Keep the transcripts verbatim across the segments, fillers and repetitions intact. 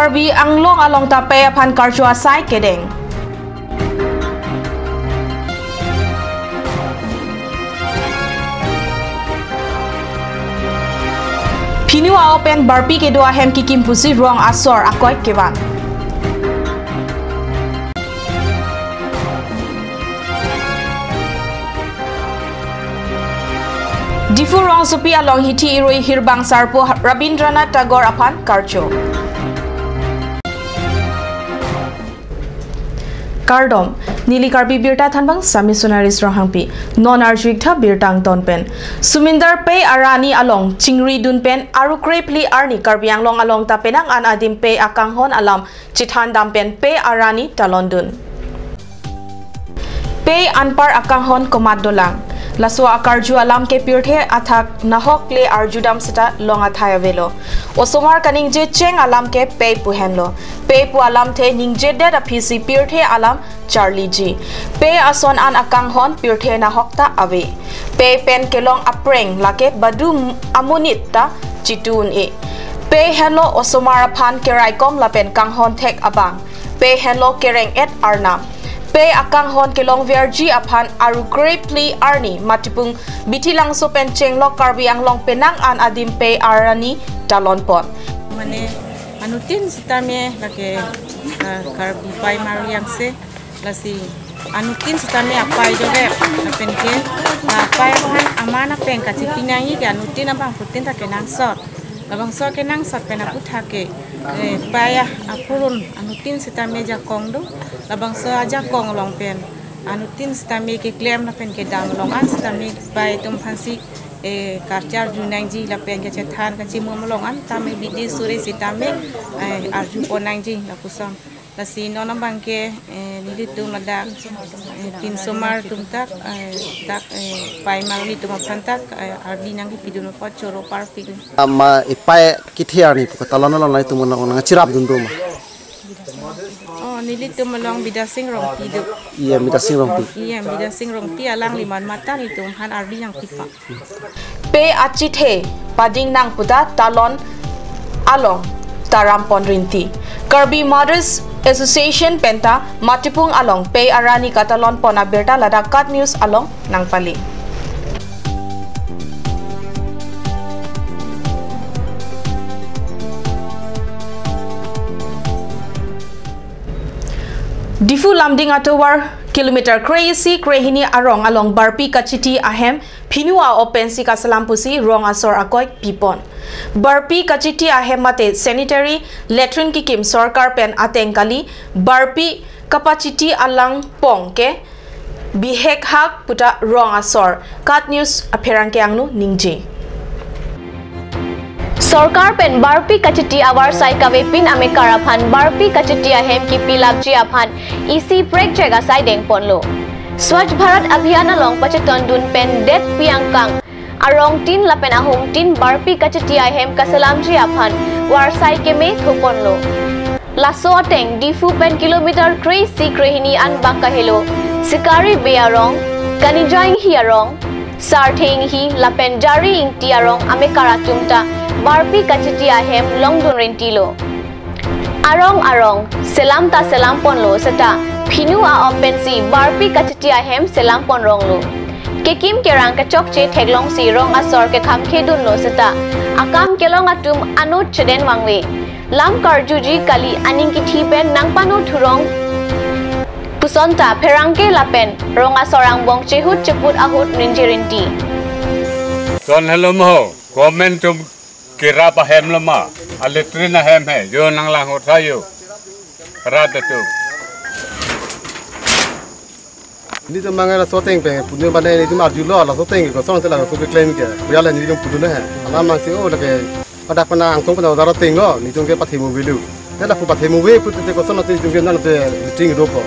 Karbi Anglong along ta pei aphan karcho asai kedeng. Phinu a-o pen barpi kedo ahem kikim pusi rong asor akoi kevan. Diphu rongsopi along hithi irui hirbang sarpo Rabindranath Tagore aphan karcho. Kardom, neli Karbi Birta thanbang Sami Sonaris Ronghangpi, non arju-ik tha birta angton pen. Sumindar pei arani along chingri dun pen aru krephli arni Karbi Anglong along ta penang an adim pei akanghon alam chethan dam pen pei arani talon dun. Pei anpar akanghon komat dolang. Laso akarju alam ke pirthe athak nahok le arju dam seta long athai avelo. Osomar kaningje cheng alam ke pei pu henlo. Pei pu alamthe ningjedet aphisi pirthe alam charliji. Pei ason an akanghon pirthe nahok ta ave. Pei pen kelong apreng lake badu amonit ta chitu un-e. Pei henlo osomar aphan keraikom lapen kanghon thek abang. Pei henlo kereng-et arnam. Pei akanghon kelongverji aphan aru krephli arni Matipung Bithi Langso pen chenglok Karbi Anglong penang an adim pei arani talon pon. Mane anuttin sitame lake, eh, Karbi pei marli angse, lasi anuttin sitame apei jovek lapen ke, eh, pei aphan aman apeng kachipi nangji ke anuttin abangphutin ta kenangsot. Labangso akenangsot pen aputhak ke, eh, pei aphurun anuttin sitame ajakong do. Labangso ajakong along pen anuttin sitame keklem lapen kedam along an sitame pei atum aphansi, eh, karcharju nangji lapen kachethan kachimum along an tame bidi suri sitame, eh, arju pon nangji lapuson. Lasi non abang ke, eh, nelitum ladak, eh, pinsomar atum tak, eh, tak, eh, pei marli atum aphan tak, eh, ardi nangkepidun apot choro parpidun. Ama ipei kethe arni pu katalon along nangtum nang, nangcherap dun do ma? Oh, nelitum along Bidasing Rongpi do. Iya, Bidasing Rongpi. Iya, Bidasing Rongpi alangli manmata nelitum aphan ardi nangpipa. Pei achethe pading nang puta talon along taram pon rinti. Karbi Mothers Association penta Matipung along pei arani katalon pon abirta ladak KAT News along nangpali. Diphu Lumding atovar kilometer kre-isi kre-hini arong along barpi kachiti ahem phinu a-o pensi kaselam pusi rong asor akoi pipon. Barpi kachiti ahem mate sanitary latrine kikim sorkar pen ateng kali, barpi kapachiti alang pong ke bihek hak puta rong asor. KAT News apherangke angno ningje. Sorkar pen barpi kachiti avarsai kavepin amekar aphan barpi kachiti ahem kipilapji aphan isi prekchek asai dengponlo. Swachh Bharat Abhiyan along pachetondun pen det piangkang arong tin lapen ahum tin barpi kachiti ahem kaselamji aphan varsai keme thoponlo. Laso ateng Diphu pen kilometer kre-isi kre-hini anbak kahelo Sikari Bey arong, Kanija Inghi arong, Sarthe Inghi lapen Jari Ingti arong amekar atum ta barpi kachiti ahem longdun rintilo. Arong arong selam ta selam ponlo seta phinu a-o pensi barpi kachiti ahem selam pon ronglo. Kekim kerang kechokche theklongsi rong asor kekham khedunlo seta akam kelong atum anut cheden vangve. Lam karjuji kali aning kithi pen nangpano thurong puson ta pherangke lapen rong asor angbong chehut cheput ahut ningje rinti. Son hello mo, comment tum kirap ahem lo ma, a latrine ahem he, jo nanglang hot sayo. Rat atum. Nelitum mangala laso ateng pen, punya bana nelitum arjulo, laso ateng ke kosong tela ko keklem ke. Puya la nelitum pudun he. Alam nangsi o lake, pada pena angtong pena udara atenglo, nelitum ke pathe mo velu. Tela pu pathe mo ve, pute te kosong nelitum ke nang te ting do po.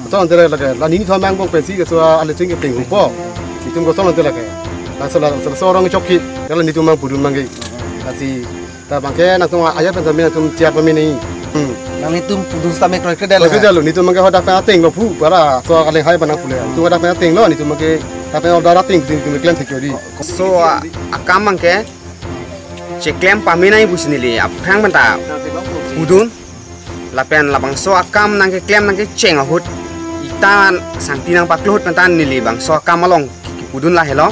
Kosong tela lake, la nelitum angbong pensi keso a latrine ke teng po. Nelitum kosong tela ke. Laso la, laso rong chokki, tela nelitum mang pudun mangge. Lasi, ta bangke nangtum aya pen tame nangtum chair pame nai. Hmm. Nanglitum pudun sitame kroikre detlo. Kroikre detlo, nelitum bangke hadak pen atenglo pu, para so kaleng hai bang pule. Nelitum hadak pen atenglo, nelitum bangke hadak pen order ateng, nelitum klem thek jodi. So, a, akam bangke cheklem pame nai pusi neli aphrang pen ta pudun. Lapen labangso akam nangkeklem nangkecheng ahut, ita sangti nangpaklo ahut pen ta neli bangso akam along kipudun lahelo.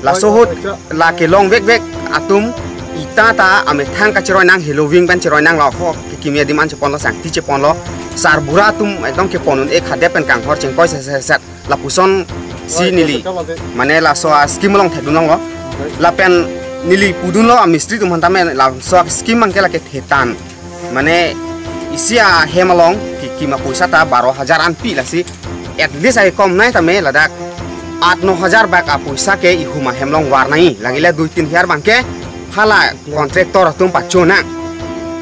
Laso ahut la kelong vekvek atum ita ta amethang kacheroi nang, heloving pen cheroi nang lo ho, kekimi adim an cheponlo, sangti cheponlo, sarbura atum ekdom kepon un-e, khadep pen kanghor chengkoi seseset. Lapuson si neli mane laso a-scheme along thekdun longlo. Lapen neli pudunlo amistri atum aphan tame laso a-scheme abangke lake thetan. Mane isi ahem along kekim apoisa ta baro hajar an pi, lasi at least ai kom nai tame ladak aat no hajar bak apoisa ke ihum ahem along var nangji. Lake le dui tin hajar abangke hala contractor atum pacho nang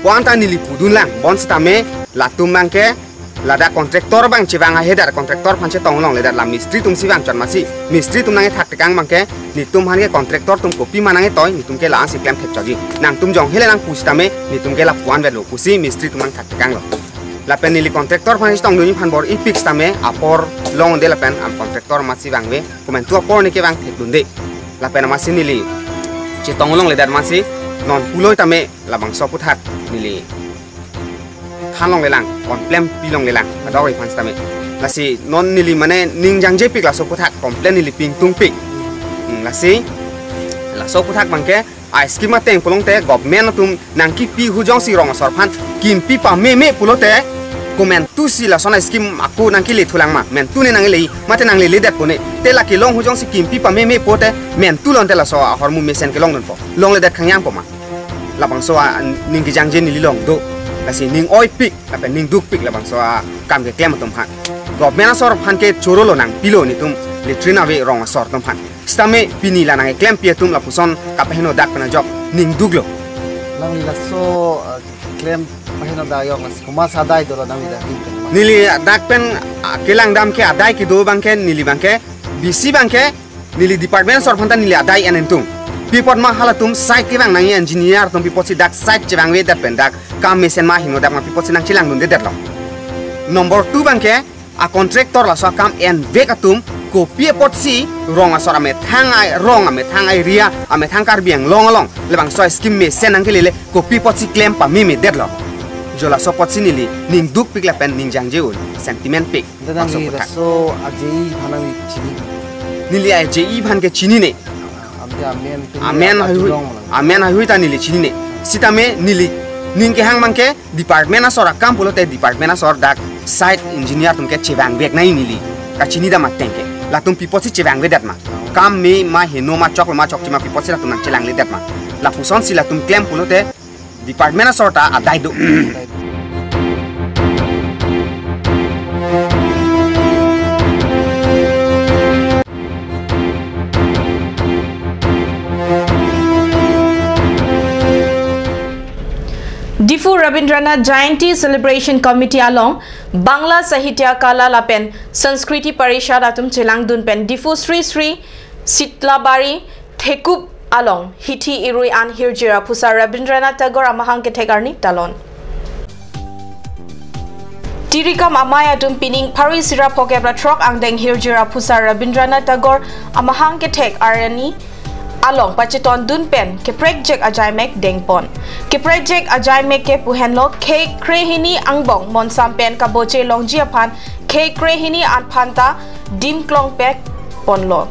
pu-an ta neli pudun lang. Bonsitame latum abangke ladak contractor abang chevang ahedet, contractor aphan chetong longledet, la mistri atum si vang chot masi, mistri atum nangkethak tekang abangke, netum aphan ke contractor atum kopima nangketoi, netum ke la-an si klem thek chotji. Nangtum jong hele nang pusitame, netum ke lapu-an vetlo pusi mistri atum nangthak tekanglo. Lapen neli contractor aphan chetongdunji aphan bor-ipik sitame, apor longde lapen am contractor amatsi vangve, komantu apor ne kevang thekdunde. Lapen amatsi neli chetong longledet amatsi, non pulo tame labangso aphuthak neli than longlelang, complain pi longlelang, kadokave aphan sitame. Lasi non neli mane ning jangjepik laso aphuthak, complain neli pi ingtungpik. Hmm, lasi laso aphuthak abangke a-scheme ateng pulote government atum nangkipi ahut jongsi rong asor aphan kimpi pameme pulote, komantu si lason a-scheme ako nangkele thulang ma, mentu ne nanglele, mate nangleledet pone. Te la kelong ahut jongsi kimpi pameme pote, mentu lon te laso ahormu mesen kelongdunpo. Longledet khangjangpo ma. Labangso aning kejangje neli along do. Lasi ning oipik, lapen ning dukpik labangso akam keklem atum aphan. Government asor aphan ke chorolo, nangpilo netum latrine ave rong asor atum aphan. Sitame pini la nangkeklempi atum lapuson kapahenodak pen ajok ning duklo. Nangli laso, eh, klem pahenodak ajok lasi komat adai dolo nangli dak pen? Neli dak pen, ah, kelangdam ke adai kedo abangke, neli abangke, bisi abangke, neli department asor aphan ta neli adai en ingtung. Pi apot ma halatum site kevang nangji, engineer atum pi apotsi dak site chevangvedet pen dak kam mesen ma henodak ma pi apotsi nangchelangdundedetlo. Number two abangke, a-contractor laso akam envek atum kopi apotsi rong asor amethang ai, rong amethang area, amethang Karbi Anglong along labangso scheme mesen nangkelele, kopi apotsi klem pamemedetlo. Jo laso apotsi neli ning dukpik lapen ning jangje un, sentiment pik. Ante nangli laso aphuthak. Laso a-JE aphan nangli chini? Neli a-JE aphan ke chinine. Ante amen pen amen haihui, amen haihui ta neli chinine. Sitame neli ning kehang abangke department asor akam pulote department asor dak site engineer atum ke chevangvek nangji, neli kachinidam ateng ke. Latum pi apotsi chevangvedet ma? Kam me ma heno ma choklo ma chokche ma pi apotsi latum nangchelangledet ma? Lapusonsi latum klem pulote department asor ta adai do. Diphu Rabindranath Jayanti Celebration Committee along Bangla Sahitya Kala lapen Sanskriti Parishad atum chelangdun pen Diphu Sri Sri Sitlabari Thekup along hithi irui an hirjir aphusar Rabindranath Tagore amahang kethek arni talon. Tirikam amei atum pining pharo isi ra phokep ra throk angdeng hirjir aphusar Rabindranath Tagore amahang kethek arni along pachetondun pen keprekjek ajaimek dengpon. Keprekjek ajaimek ke pu henlo khei krehini angbong monsam pen kaboche longji aphan khei krehini aphan ta dim klongpek ponlo.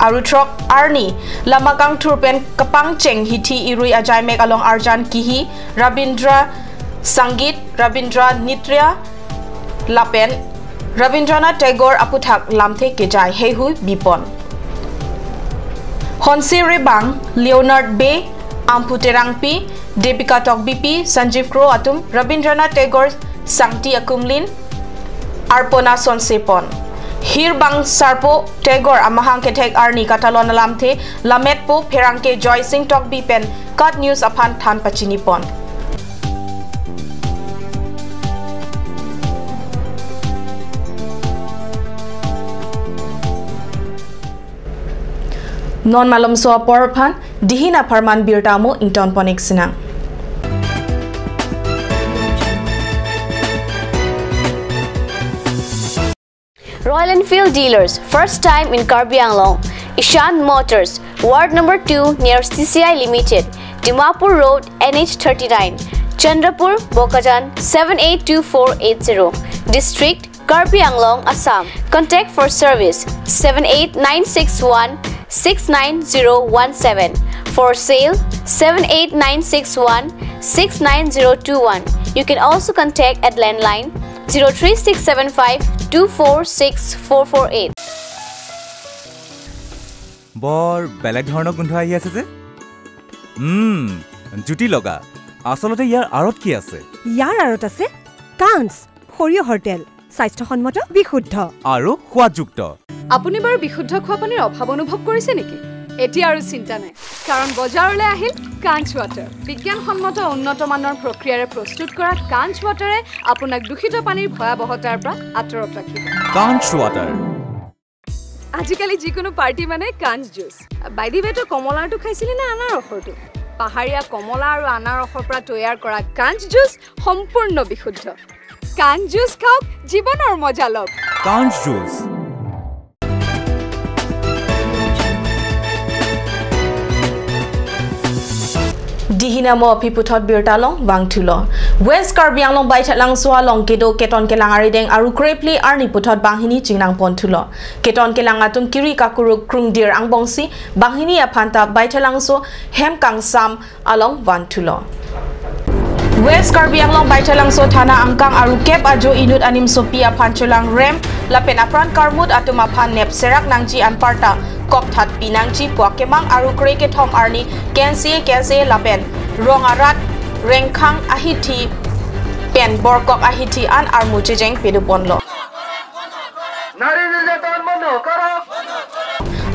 Aru throk arni lama kangthur pen kapangcheng hithi irui ajaimek along arjan kihi Rabindra Sangeet, Rabindra Nritya lapen Rabindranath Tagore aphuthak lamthe kejai heihui bipon. Honsi Rebang, Leonard Bey, Amphu Terangpi, Debika Tokbipi, Sanjeev Kro atum Rabindranath Tagore sangti akumlin arpona sonsepon. Hirbang sarpo Tagore amahang kethek arni katalon alamthe lametpo pherangke Joy Singh Tokbi pen KAT News aphan than pachinipon. Non malomso apor aphan dihin apharman birta amo ingtonpon-ik sinang. Royal Enfield Dealers, first time in Karbi Anglong. Ishan Motors, Ward number two near C C I Limited, Dimapur Road, N H thirty-nine. Chandrapur, Bokajan, seven eight two four eight zero. District, Karbi Anglong, Assam. Contact for service, seven eight nine six one six nine zero one seven. For sale, seven eight nine six one six nine zero two one. You can also contact at landline zero three six seven five two four six four four eight. বৰ বেলেগ ধৰণৰ গোন্ধ আহি আছে যে। উম, জুতি লগা। আচলতে ইয়াৰ আঁৰত কি আছে? ইয়াৰ আঁৰত আছে কাঞ্চ, সৰিয়হৰ তেল, স্বাস্থ্যসন্মত, বিশুদ্ধ। আৰু সোৱাদযুক্ত। আপুনি বাৰু বিশুদ্ধ খোৱা পানীৰ অভাৱ অনুভৱ কৰিছে নেকি? এতিয়া আৰু চিন্তা নাই, কাৰণ বজাৰলৈ আহিল কাঞ্চ ৱাটাৰ। বিজ্ঞানসন্মত উন্নত মানৰ প্ৰক্ৰিয়াৰে প্ৰস্তুত কৰা কাঞ্চ ৱাটাৰে আপোনাক দূষিত পানীৰ ভয়াৱহতাৰ পৰা আঁতৰত ৰাখিব। কাঞ্চ ৱাটাৰ। আজিকালি যিকোনো পাৰ্টি মানে কাঞ্চ জুচ। বাইদেৱেতো কমলাৰটো খাইছিলি নে আনাৰসৰটো? পাহাৰীয়া কমলা আৰু আনাৰসৰ পৰা তৈয়াৰ কৰা কাঞ্চ জুচ সম্পূৰ্ণ বিশুদ্ধ। কাঞ্চ জুচ খাওক, জীৱনৰ মজা লওক। কাঞ্চ juice. Dihina mo aphi puthot birta long vangthulo. West Karbi Anglong Baithalangso along kedo Keton Kelang arideng Arukre phli arni puthot banghini chingnang ponthulo. Keton Kelang atum kiri kakuruk krungdir angbongsi banghini aphan ta Baithalangso hem kangsam along vanthulo. West Karbi Anglong Baithalangso thana angkang arukep ajo inut animsopi aphan cholangrem lapen apran karmut atum aphan nep serak nangji anparta kokthat pinangji pu akemang Arukre kethom arni kense kense lapen rong arat rengkhang ahithi pen borkok ahithi an armu chejeng pedoponlo.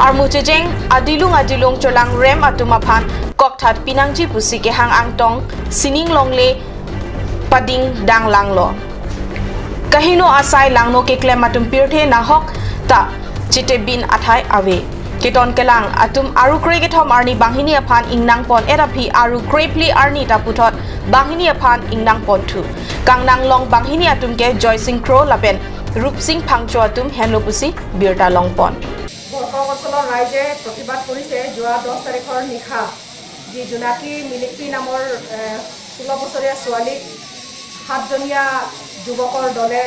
Armu chejeng adilung adilung cholangrem atum aphan kokthat pinangji pusi kehang angtong sining longle pading danglanglo. Kaheno asai langno keklem atum pirthe nahok ta chitebin athai ave. Keton Kelang atum Arukre kethom arni banghini aphan ingnang pon-et aphi Arukre phli arni ta puthot banghini aphan ingnang ponthu. Kangnang long banghini atum ke Joysing Kro lapen Rupsing Phangcho atum henlo pusi birta long pon. বৰকক অঞ্চলৰ ৰাইজে প্ৰতিবাদ কৰিছে যোৱা দহ তাৰিখৰ নিশা যি জোনাকী মিলিকপি নামৰ এ, ষোল্ল বছৰীয়া ছোৱালীক সাতজনীয়া যুৱকৰ দলে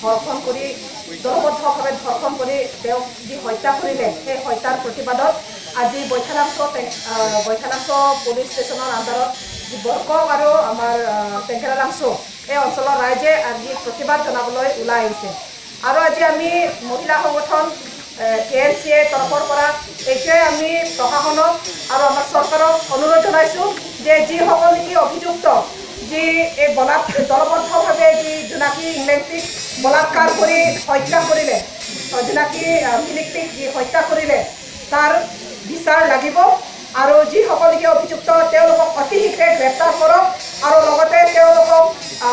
ধৰ্ষণ কৰি দলবদ্ধভাৱে ধৰ্ষণ কৰি তেওঁক যি হত্যা কৰিলে, সেই হত্যাৰ প্ৰতিবাদত আজি বৈঠালাংচ' টেং- আ, বৈঠালাংচ' পুলিচ ষ্টেচনৰ আণ্ডাৰত যি বৰকক আৰু আমাৰ আ, টেংকেৰালাংচ' এই অঞ্চলৰ ৰাইজে আজি প্ৰতিবাদ জনাবলৈ ওলাই আহিছে। আৰু আজি আমি মহিলা সংগঠন কে এন চি এ তৰফৰ পৰা এইটোৱে আমি প্ৰশাসনক আৰু আমাৰ চৰকাৰক অনুৰোধ জনাইছোঁ যে যিসকল নেকি অভিযুক্ত, যি এই বলাৎ দলবদ্ধভাৱে যি জোনাকী ইংলেংটিক বলাৎকাৰ কৰি হত্যা কৰিলে, জোনাকী আ, মিলিকটিক যি হত্যা কৰিলে, তাৰ বিচাৰ লাগিব। আৰু যিসকল নেকি অভিযুক্ত, তেওঁলোকক অতি শীঘ্ৰে গ্ৰেপ্তাৰ কৰক আৰু লগতে তেওঁলোকক আ,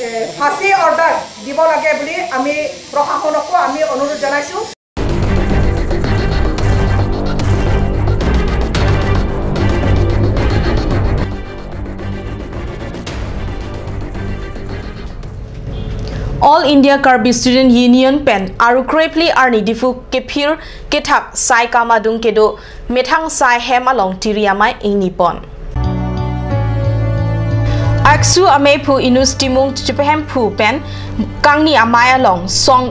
এ, ফাঁচী অৰ্ডাৰ দিব লাগে বুলি আমি প্ৰশাসনকো আমি অনুৰোধ জনাইছোঁ। All India Karbi Student Union pen Arukre phli arni Diphu kephir kethak sai kamadung kedo methang sai hem along tiri amei ingni pon. Aksu amei phu Inus Timung chipehemphu pen kangni amei along song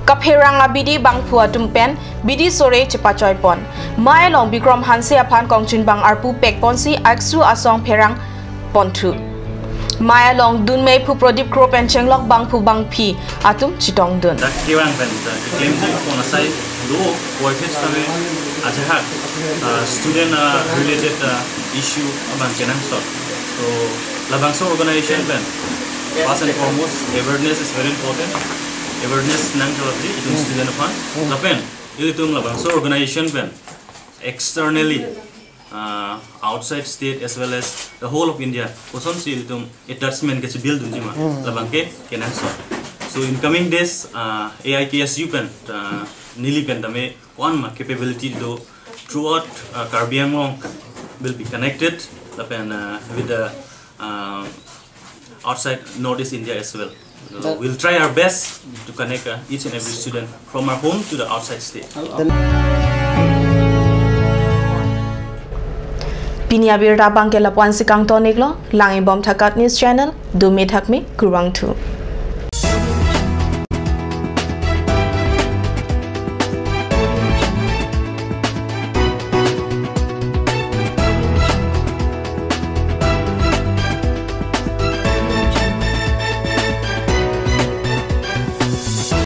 kapherang abidi bangphu atum pen bidi sore chepachoi pon. Mei along Bikrom Hanse aphan kongchunbang arpu pek ponsi Aksu asong pherang ponthu. Mei along dun mei phu Prodip Kro pen chenglok bangphu bangphi atum chetongdun. Dak kevang pen ta keklem ji pon asai do boy fest kami ajahak, uh, student, uh, related, uh, issue abang kenangsot. So labangso organization pen first and foremost awareness is very important. Awareness nangkok ji itum student aphan. Lapen ilitum labangso organization pen externally, uh, outside state as well as the whole of India, kosonsi ilitum attachment kechibuild dunji ma, labang ke kenangsot. So in coming days, uh, A I K S U pen, uh, neli pen tame ko-an ma capability do throughout, uh, Karbi Anglong will be connected lapen, uh, with the, uh, outside Northeast India as well. So we'll try our best to connect, uh, each and every student from our home to the outside state. Pini abirta abangke lapu-ansi kangton-iklo. Lang-ibom tha KAT News Channel, dome thakme, kurvangthu.